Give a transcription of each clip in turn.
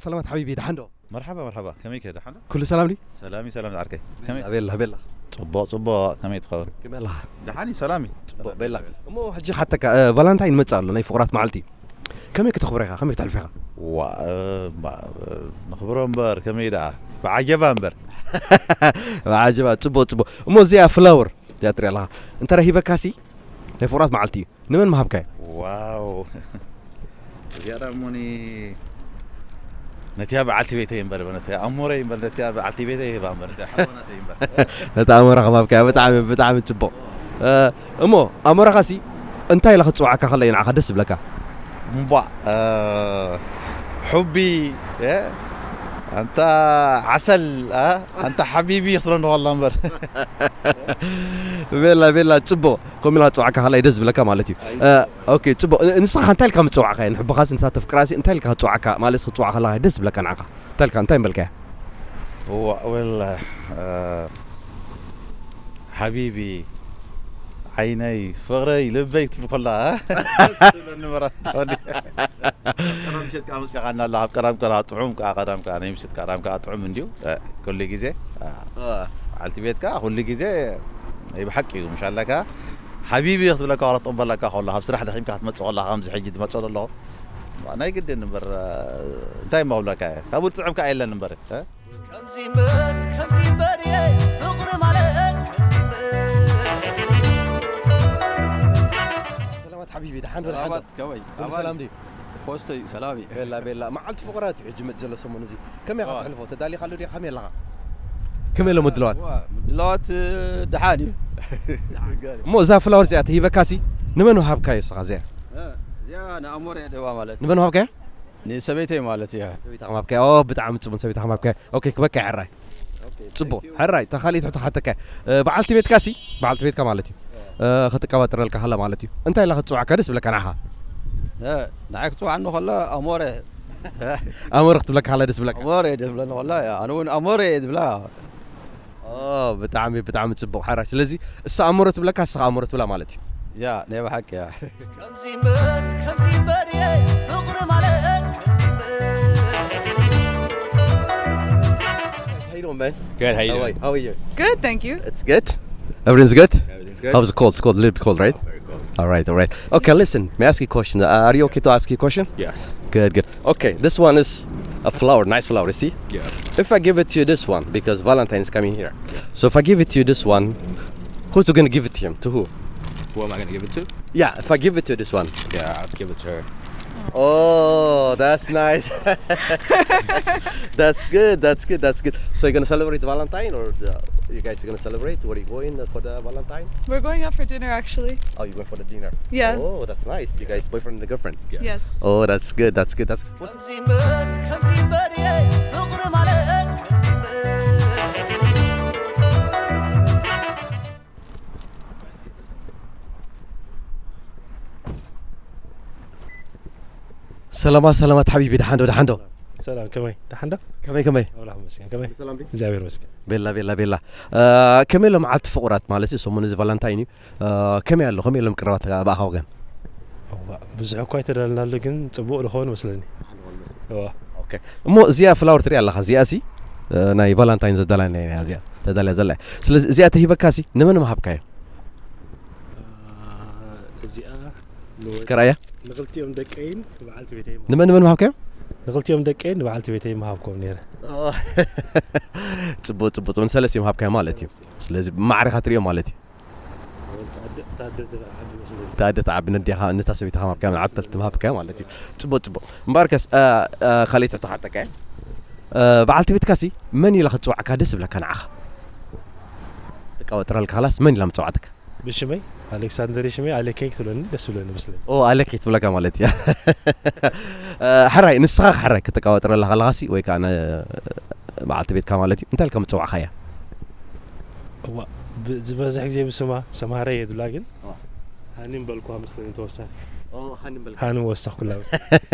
ሰላማት ሓቢቢ፣ ደሓን ዶ? መርሓባ፣ መርሓባ። ከመይ ከ፣ ደሓን ዶ? ኩሉ ሰላም ድዩ? ሰላም እዩ፣ ሰላም ዝዓርከይ። ከመይ? ቤላ፣ ቤላ። ጽቡቕ፣ ጽቡቕ። ከመይ ትኸውን? ከመይ ኣለኻ? ደሓን እዩ፣ ሰላም እዩ። ጽቡቕ፣ ቤላ። እሞ ሕጂ ሓተካ፣ እ፣ ቫላንታይን ይመጽእ ኣሎ፣ ናይ ፍቑራት መዓልቲ እዩ። ከመይ ከተኽብሮ ኢኻ? ከመይ ከተሕልፎ ኢኻ? ዋ፣ እ፣ ባ-፣ እ፣ ነኽብሮ እምበር፣ ከመይ ደኣ? ብዓጀባ እምበር። ብዓጀባ፣ ጽቡቕ፣ ጽቡቕ። እሞ እዚኣ ፍላወር፣ እዚኣ ትሪኣ ኣለኻ። እንተ ረሂበካሲ፣ ናይ ፍቑራት መዓልቲ እዩ። ንመን ምሃብካዮ? ዋው። እዚኣ ደኣ እሞኒ ነቲያ በዓልቲ ቤተይ እምበር፣ ነቲያ ኣሞረይ እምበር፣ ነቲያ በዓልቲ ቤተይ ይህባ እምበር፣ ነቲያ ሓቦናተይ እምበር። ነታ ኣሞራኻ ምሃብካያ፣ ብጣዕሚ፣ ብጣዕሚ ጽቡቕ። እ፣ እሞ ኣሞራኻሲ እንታይ ኢላ ክትጽውዓካ ከላ እዩ ንዓኻ ደስ ዝብለካ? እምቧእ፣ እ፣ ሑቢ፣ እ፣ ኣንታ ዓሰል፣ እ፣ ኣንታ ሓቢቢ ክትብለኒ ከላ እምበር። ቤላ፣ ቤላ፣ ጽቡቕ። ከምኡ ኢላ ክትጽውዓካ ከላ እዩ ደስ ዝብለካ ማለት እዩ። ኣይ። እ፣ ኦኬ፣ ጽቡቕ። ን-፣ ንስኻ እንታይ ኢልካ ምጽዋዕካያ? ንሕብኻስ ንሳ ተፍቅራሲ እንታይ ኢልካ ክትጽዋዕካ? ማለት ክትጽዋዕ ከላ ደስ ዝብለካ ንዓኻ? እንታይ ኢልካ፣ እንታይ ምበልካያ? እዋ፣ ወላ፣ እ፣ ሓቢቢ፣ ዓይነይ፣ ፍቕረይ፣ ልበይ ክትብል ከላ፣ እ? ደስ ዝብለኒ መራት ትኾኒ። ቀዳም ምሸት ከኣ መጺኻና ኣላ፣ ኣብ ቀዳም ከኣ ጥዑም ከኣ፣ ቀዳም ከኣ ናይ ምሸት ቀዳም ከኣ ጥዑም እንድዩ። እ፣ ኩሉ ግዜ፣ እ፣ እ። በዓልቲ ቤትካ ኩሉ ግዜ ናይ ብሓቂ እዩ፣ ምሽ ኣለካ። ሓቢቢ ክትብለካ ዋላ ክትቕበለካ ከሎ፣ ኣብ ስራሕ ደኺምካ ክትመጽእ ከለኻ ከምዚ ሕጂ ትመጽእ ዘለኹ፣ ናይ ግድን እምበር፣ እንታይ እሞ ክብለካ እየ? ካብኡ ዝጥዕም ከኣ የለን እምበር፣ እ? ከምዚ እምበር፣ ከምዚ እምበር እየ፣ ፍቕሪ ማለት ከምዚ እምበር። ሰላማት ሓቢቢ፣ ደሓን ዶ፣ ደሓን ዶ? ሰላማት፣ ከመይ? ኩሉ ኣማን? ሰላም ድዩ? ፖስተይ፣ ሰላም እዩ። ቤላ፣ ቤላ። መዓልቲ ፍቑራት እዩ ሕጂ መጽእ ዘሎ ሰሙን እዚ። ከመይ ኢኻ ዋ። ተሕልፎ? ተዳሊኻሉ ዲኻ? ከመይ ኣለኻ? ከመይ ኣሎ ምድላዋት? ዋ፣ ምድላዋት፣ እ፣ ደሓን እዩ። እሞ እዛ ፍላወር እዚኣ ተሂበካሲ ንመን ወሃብካዮ እስኻ እዚኣ? እ፣ እዚኣ ንኣሞረ እየ ደባ ማለት እዩ። ንመን ወሃብካዮ? ንሰበይተይ ማለት እያ። ሰበይታ ከማብካያ። ኦ፣ ብጣዕሚ ጽቡቅ ሰበይታ ከማብካያ። ኦኬ፣ ክበቃ ሕራይ። ኦኬ፣ ጽቡቅ። Thank you። ሕራይ፣ ተኻሊት ሕቶ ሓተካ። እ፣ በዓልቲ ቤትካ ሲ፣ በዓልቲ ቤትካ ማለት እዩ። እ፣ ክትቀባጥረልካ ከላ ማለት እዩ። እንታይ ኢላ ክትጽውዓካ ደስ ብለካ ንዓኻ? እ፣ ንዓይ ክትጽውዓኒ ከላ ኣሞረ። ኣሞረ ክትብለካ ከላ ደስ ብለካ? ኣሞረ ደስ ብለኒ ከላ፣ ኣነ እውን ኣሞረ እየ ዝብላ። ኦ፣ ብጣዕሚ፣ ብጣዕሚ ጽቡቕ፣ ሓራይ። ስለዚ፣ እሳ ኣሞረ ትብለካ፣ ንስኻ ኣሞረ ትብላ ማለት እዩ። ያ፣ ናይ ብሓቂ ያ። ከምዚ እምበር፣ ከምዚ እምበር እየ፣ ፍቕሪ ማለት ከምዚ እምበር። How you doing, man? Good, how you How are doing? you? How are you? Good, thank you. It's good? Everything's good? Everything's good. How's the cold? It's cold, a little bit cold, right? Very cold. All right, all right. Okay, listen, may I ask you a question? Uh, are you okay to ask you a question? Yes. Good, good. Okay, this one is a flower, nice flower, you see? Yeah. If I give it to you, this one, because Valentine is coming here. Yeah. So if I give it to you, this one, who's gonna give it to him? To who? Who am I gonna give it to? Yeah, if I give it to you, this one. Yeah, I'll give it to her. Oh, that's nice. That's good, that's good, that's good. So you're gonna celebrate Valentine, or the, you guys are gonna celebrate? Where are you going for the Valentine? We're going out for dinner, actually. Oh, you're going for the dinner? Yeah. Oh, that's nice. You guys, boyfriend and girlfriend? Yes. Yes. Oh, that's good, that's good, that's ከምዚ እምበር፣ ከምዚ እምበር እየ፣ ፍቕሪ ማለት ከምዚ እምበር። ሰላማት፣ ሰላማት ሓቢቢ፣ ደሓን ዶ፣ ደሓን ዶ? ሰላም፣ ከመይ? ደሓን ዶ? ከመይ፣ ከመይ? ኣምላኽ ይመስገን። ከመይ? ሰላም ድዩ? እግዚኣብሔር ይመስገን። ቤላ፣ ቤላ፣ ቤላ። እ፣ ከመይ ኣሎ መዓልቲ ፍቑራት ማለት እዩ? ሰሙን እዚ ቫላንታይን እዩ። እ፣ ከመይ ኣሎ? ከመይ ኣሎ ምቅርባት ብኣኻ ወገን? እዋ፣ ብዙሕ እኳ ኣይተዳለናሉ፣ ግን ጽቡቕ ዝኾን መስለኒ። እዋ። ኦኬ። እሞ እዚኣ ፍላወር ትሪኣ ኣለኻ? እዚኣ ሲ፣ እ፣ ናይ ቫላንታይን ዘዳላና እያ እዚኣ። ተዳልያ ዘላ እያ። ስለዚ እዚኣ ተሂበካ ሲ፣ ንመን ምሃብካዮ? እ፣ እዚኣ ንወ-፣ እስከ ራእያ። ንኽልቲኦም ደቀይን ንበዓልቲ ቤተይን ምሃብ-፣ ንመን፣ ንመን ምሃብካዮ? ንኽልቲኦም ደቀይን ንበዓልቲ ቤተይን ምሃብኩም ነይረ። ኦ። ጽቡቕ፣ ጽቡቕ፣ ጽቡቕ። ንሰለስቲኦም ሃብካዮ ማለት እዩ። ስለዚ ብማዕረ ኢኻ ትሪኦ ማለት እዩ። እታ ኣደ፣ እታ ኣደ ትዓቢ መስለኒ። እታ ኣደ ትዓቢ ነዲኻ፣ ነታ ሰበይትኻ ምሃብካያ፣ ንዓበልቲ ምሃብካያ ማለት እዩ። ጽቡቕ፣ ጽቡቕ። እምበኣርከስ፣ እ፣ እ፣ ካልኣይቲ ሕቶ ክሓተካ እየ። እ፣ በዓልቲ ቤትካሲ መን ኢላ ክትጽውዓካ ደስ ዝብለካ ንዓኻ? ተቃወጥረልካ፣ ኻላስ መን ኢላ ምጸዋዕትካ? ብሽመይ፣ ኣሌክሳንደር ሽመይ፣ ኣሌከይ ክትብለኒ ደስ ዝብለኒ መስለኒ። ኦ፣ ኣሌከይ ትብለካ ማለት እያ። እ፣ ሕራይ፣ ንስኻ ሕራይ ክትቃወጥረላ ኸለኻሲ፣ ወይ ከኣ ነ-፣ በዓልቲ ቤትካ ማለት እዩ፣ እንታይ ኢልካ ምጸዋዕኻያ? እዋ፣ ብ-፣ ዝበዝሕ ግዜ ብስማ ሰምሃረ እየ ዝብላ፣ ግን እዋ። ሃኒ ምበልኩዋ መስለኒ ተወሳኺ። ኦ፣ ሃኒ ምበልካ። ሃኒ ወሰኽኩላ።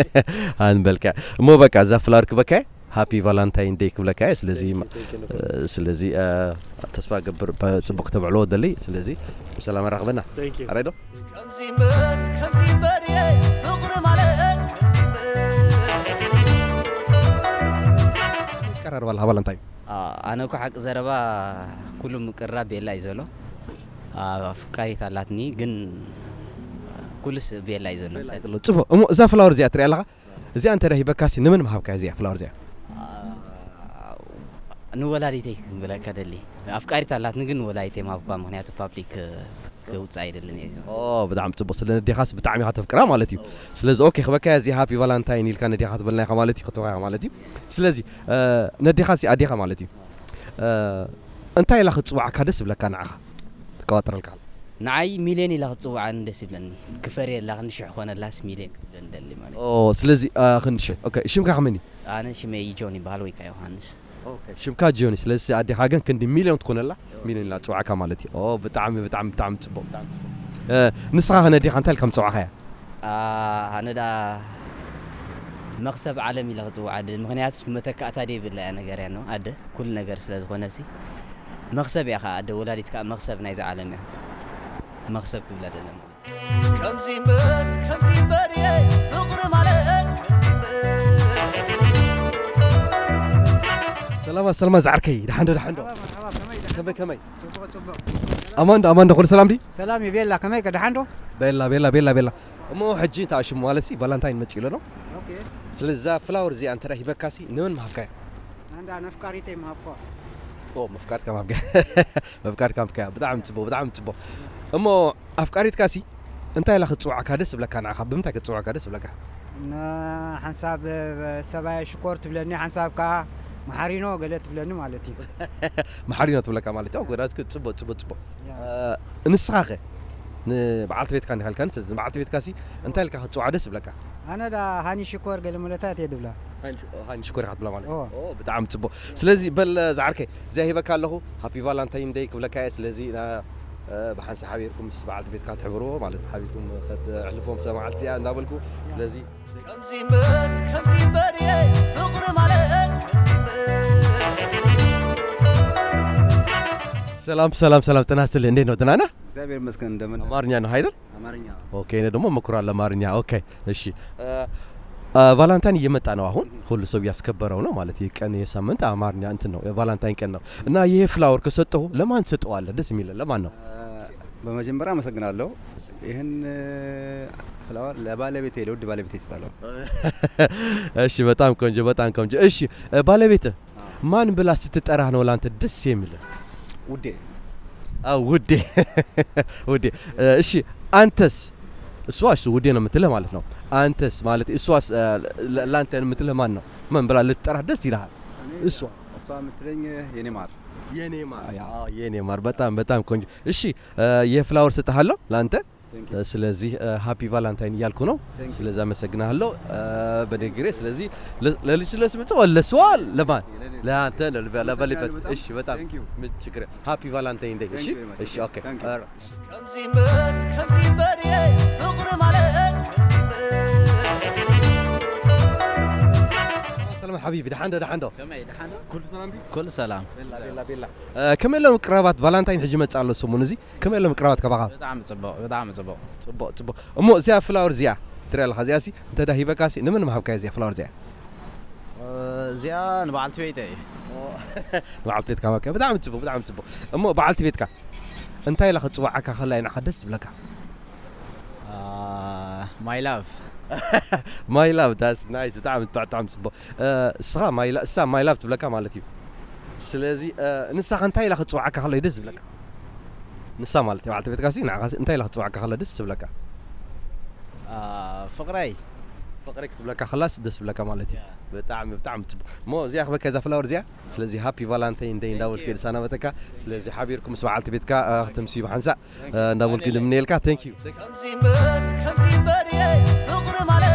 ሃኒ በልካ። እሞ በቃ፣ እዛ ፍላወር ክበካ፣ ሃፒ ቫላንታይን ደይ ክብለካ እየ። ስለዚ፣ Thank you, thank you፣ እ፣ ስለዚ፣ እ፣ ተስፋ ገብር፣ ብ-፣ ጽቡቕ ከተብዕልዎ ደሊ። ስለዚ፣ ብሰላም ኣራኽበና። Thank you። ኣራይ ዶ? ከምዚ እምበር፣ ከምዚ እምበር እየ፣ ፍቕሪ ማለት ከምዚ እምበር። ኣቀራርባ ኣለኻ ቫላንታይን? ኣነ እኮ ሓቂ ዘረባ ኩሉ ምቅርራብ ቤላ እዩ ዘሎ። ኣፍቃሪት ኣላትኒ ግን ኩሉስ ቤላ እዩ ዘሎ። ጽቡቕ። እሞ እዛ ፍላወር እዚኣ ትሪኣ ኣለኻ? እዚኣ እንተ ሂበካሲ ንመን ምሃብካ እዚኣ ፍላወር እዚኣ? ንወላዲተይ ክብለካ ደሊ። ኣፍቃሪት ኣላትኒ ግን ንወላዲተይ ምሃብኳ፣ ምኽንያቱ ፓብሊክ ክውፅእ ኣይደልን እየ። ኦ፣ ብጣዕሚ ጽቡቕ። ስለ ነዴኻስ ብጣዕሚ ኢኻ ተፍቅራ ማለት እዩ። ስለዚ ኦኬ፣ ክበካ እዚ ሃፒ ቫላንታይን ኢልካ ነዴኻ ትበልና ኢኻ ማለት እዩ፣ ክትበካ ኢኻ ማለት እዩ። ስለዚ ነዴኻሲ ኣዴኻ ማለት እዩ። እንታይ ኢላ ክትጽውዓካ ደስ ይብለካ ንዓኻ? ትቀባጥረልካ። ንዓይ ሚልዮን ኢላ ክትጽውዓኒ ደስ ይብለኒ። ክፈርየላ ክንዲ ሽሕ ኮነላስ ሚልዮን ክትብለኒ ደሊ ማለት እዩ። ኦ፣ ስለዚ ክንዲ ሽሕ። ኦኬ፣ ሽምካ ከመን እዩ? ኣነ ሽመይ ጆን ይበሃል ወይ ከኣ ዮሃንስ። ኦኬ፣ ሽምካ ጆኒ። ስለዚ ኣዴኻ ግን ክንዲ ሚልዮን ትኾነላ፣ ሚልዮን ኢላ ትጽውዓካ ማለት እዩ። ኦ፣ ብጣዕሚ፣ ብጣዕሚ፣ ብጣዕሚ ጽቡቕ፣ ብጣዕሚ ጽቡቕ። ንስኻ ከ ነዴኻ እንታይ ኢልካ ምጸዋዕካያ? ኣነ ደኣ መኽሰብ ዓለም ኢለ ክጽውዓ ድል፣ ምኽንያቱስ መተካእታ ደይብላ እያ ነገር እያ፣ ኣደ ኩሉ ነገር ስለ ዝኾነሲ፣ መኽሰብ እያ ከኣ ኣደ፣ ወላዲት ከኣ መኽሰብ ናይዛ ዓለም እያ። መኽሰብ ክብላ ደለ ማለት እዩ። ከምዚ እምበር፣ ከምዚ እምበር እየ፣ ፍቕሪ ማለት ከምዚ እምበር። ሰላማ፣ ሰላማ ዝዓርከይ፣ ደሓን ዶ፣ ደሓን ዶ? መርሓባ፣ መርሓባ፣ ከመይ ደሓን? ከመይ፣ ከመይ? ጽቡቕ፣ ጽቡቕ። ኣማን ዶ፣ ኣማን ዶ፣ ኩሉ ሰላም ድዩ? ሰላም እዩ፣ ቤላ፣ ከመይ ከ፣ ደሓን ዶ? ቤላ፣ ቤላ፣ ቤላ፣ ቤላ። እሞ ሕጂ እንታይ ሽሙ ማለት ሲ ቫላንታይን መጺኡ ኣሎ ዶ? ኦኬ። ስለዚ እዛ ፍላወር እዚኣ እንተ ሂበካሲ ንመን ምሃብካያ? ኣንዳ ነፍቃሪተይ ምሃብኳ። ኦ፣ መፍቃሪትካ ምሃብካ። መፍቃሪትካ ምሃብካ። ብጣዕሚ ጽቡቕ፣ ብጣዕሚ ጽቡቕ። እሞ ኣፍቃሪትካሲ እንታይ ኢላ ክትጽውዓካ ደስ ዝብለካ ንዓኻ? ብምንታይ ክትጽውዓካ ደስ ዝብለካ? ን-፣ ሓንሳብ ሰብኣይ ሽኮር ትብለኒ፣ ሓንሳብ ከኣ መሓሪኖ ገለ ትብለኒ ማለት እዩ። መሓሪኖ ትብለካ ማለት እዩ። ኦ፣ ጎዳዝኩ፣ ጽቡቕ፣ ጽቡቕ፣ ጽቡቕ። ያ። እ፣ ንስኻኸ? ንበዓልቲ ቤትካ እንዲኻ ኢልካኒ፣ ስለዚ ንበዓልቲ ቤትካሲ እንታይ ኢልካ ክትጽውዓ ደስ ዝብለካ? ኣነ ዳ ሃኒ ሽኮር ገለ መለታት እየ ድብላ። ሃኒ ሽ-፣ ሃኒ ሽኮር ኢኻ ትብላ ማለት እዩ። ኦ። ኦ፣ ብጣዕሚ ጽቡቕ። ስለዚ በል፣ ዝዓርከይ፣ እዚኣ ሂበካ ኣለኹ። ሃፒ ቫላንታይን ደይ ክብለካ እየ። ስለዚ ና-፣ እ፣ ብሓንሳእ ሓቢርኩም ምስ በዓልቲ ቤትካ ትሕብርዎ ማለት እዩ። ሓቢርኩም ከተሕልፎም እዛ መዓልቲ እዚኣ እንዳበልኩ። ስለዚ ከምዚ እምበር፣ ከምዚ እምበር እየ፣ ፍቕሪ ማለት ከምዚ እምበር። ሰላም፣ ሰላም፣ ሰላም፣ ጤና ይስጥልኝ። እንዴት ነው? ደህና ነህ? እግዚአብሔር ይመስገን። እንደምን? አማርኛ ነው አይደል? አማርኛ። ኦኬ፣ እኔ ደግሞ እሞክራለሁ አማርኛ። ኦኬ፣ እሺ። እ፣ እ፣ ቫላንታይን እየመጣ ነው አሁን። ሁሉ ሰው እያስከበረው ነው ማለት፣ ይህ ቀን፣ ይህ ሳምንት አማርኛ እንትን ነው፣ የቫላንታይን ቀን ነው። እና ይሄ ፍላወር ከሰጠሁ ለማን ትሰጠዋለህ? ደስ የሚል ለማን ነው? እ፣ በመጀመሪያ አመሰግናለሁ። ይህን፣ እ፣ ፍላወር ለባለቤቴ፣ ለውድ ባለቤቴ እሰጣለሁ። እሺ፣ በጣም ቆንጆ፣ በጣም ቆንጆ። እሺ፣ እ፣ ባለቤትህ አዎ። ማን ብላ ስትጠራህ ነው ላንተ ደስ የሚልህ? ውዴ። አዎ፣ ውዴ። ውዴ። እ፣ እሺ፣ አንተስ? እሷ፣ እሺ፣ ውዴ ነው የምትልህ ማለት ነው። አንተስ ማለት እሷስ፣ እ፣ ለ-፣ ላንተ የምትልህ ማን ነው? ማን ብላ ልትጠራህ ደስ ይልሃል? እኔ እሷ። እሷ የምትለኝ የኔ ማር። የኔ ማር። አዎ። አዎ፣ የኔ ማር። በጣም፣ በጣም ቆንጆ። እሺ፣ እ፣ የፍላወር ሰጥሃለሁ ላንተ። Thank you። ስለዚህ፣ እ፣ ሃፒ ቫላንታይን እያልኩ ነው። Thank you። ስለዚህ አመሰግናለሁ፣ እ፣ በንግግሬ። ስለዚህ ለ-፣ ለልጅ ለስምንት ወር ለእሷ ለማን? ለእኔ። ለአንተ፣ ለልበ-፣ ለበልበት። ለእሷ በጣም እሺ፣ በጣም Thank you። ምን ችግር? ሃፒ ቫላንታይን ደይ። እሺ? Thank you very much። እሺ፣ ኦኬ። Thank you። ኦልራይት። ከምዚ እምበር፣ ከምዚ እምበር እየ፣ ፍቕሪ ማለት ከምዚ እምበር። ሰላም ሓቢቢ፣ ደሓን ዶ፣ ደሓን ዶ? ከመይ፣ ደሓን ዶ? ኩሉ ሰላም ድዩ? ኩሉ ሰላም። ቤላ፣ ቤላ፣ ቤላ። እ፣ ከመይ ኣሎ ምቅርራባት ቫላንታይን ሕጂ መጽእ ኣሎ ሰሙን እዚ? ከመይ ኣሎ ምቅርራባት ካባኻ? ብጣዕሚ ጽቡቕ፣ ብጣዕሚ ጽቡቕ። ጽቡቕ፣ ጽቡቕ። እሞ እዚኣ ፍላወር እዚኣ ትሪኣ ኣለኻ፣ እዚኣሲ እንተ ዳ ሂበካሲ ንመን ምሃብካያ እዚኣ ፍላወር እዚኣ? እ፣ እዚኣ ንበዓልቲ ቤተይ እየ። ንበዓልቲ ቤትካ ምሃብካያ። ብጣዕሚ ጽቡቕ፣ ብጣዕሚ ጽቡቕ። እሞ በዓልቲ ቤትካ እንታይ ኢላ ክትጽውዓካ ከላ እዩ ንዓኻ ደስ ዝብለካ? ኣ፣ my love። My love፣ that's nice። ብጣዕሚ፣ ብጣዕሚ ጽቡቕ። እ፣ እስኻ my lo-፣ እሳ my love ትብለካ ማለት እዩ። ስለዚ፣ እ፣ ንሳኸ እንታይ ኢላ ክትጽውዓካ ከላ እዩ ደስ ዝብለካ? ንሳ ማለት እዩ፣ በዓልቲ ቤትካሲ ንዓኻሲ እንታይ ኢላ ክትጽውዓካ ከላ ደስ ዝብለካ? ኣ፣ ፍቕረይ። ፍቕረይ ክትብለካ ከላስ ደስ ዝብለካ ማለት እዩ። ያ። ብጣዕሚ፣ ብጣዕሚ ጽቡቕ። እሞ እዚኣ ክበካ እዛ ፍላወር እዚኣ። ስለዚ ሃፒ ቫላንታይን ደይ እንዳበልኩ እየ ዝሰናበተካ። ስለዚ ሓቢርኩም ምስ በዓልቲ ቤትካ፣ እ፣ ክትምስዩ ብሓንሳእ፣ እ፣ እንዳበልኩ ንምነየልካ። Thank you። ከምዚ እምበር፣ ከምዚ እምበር እየ፣ ፍቕሪ ማለት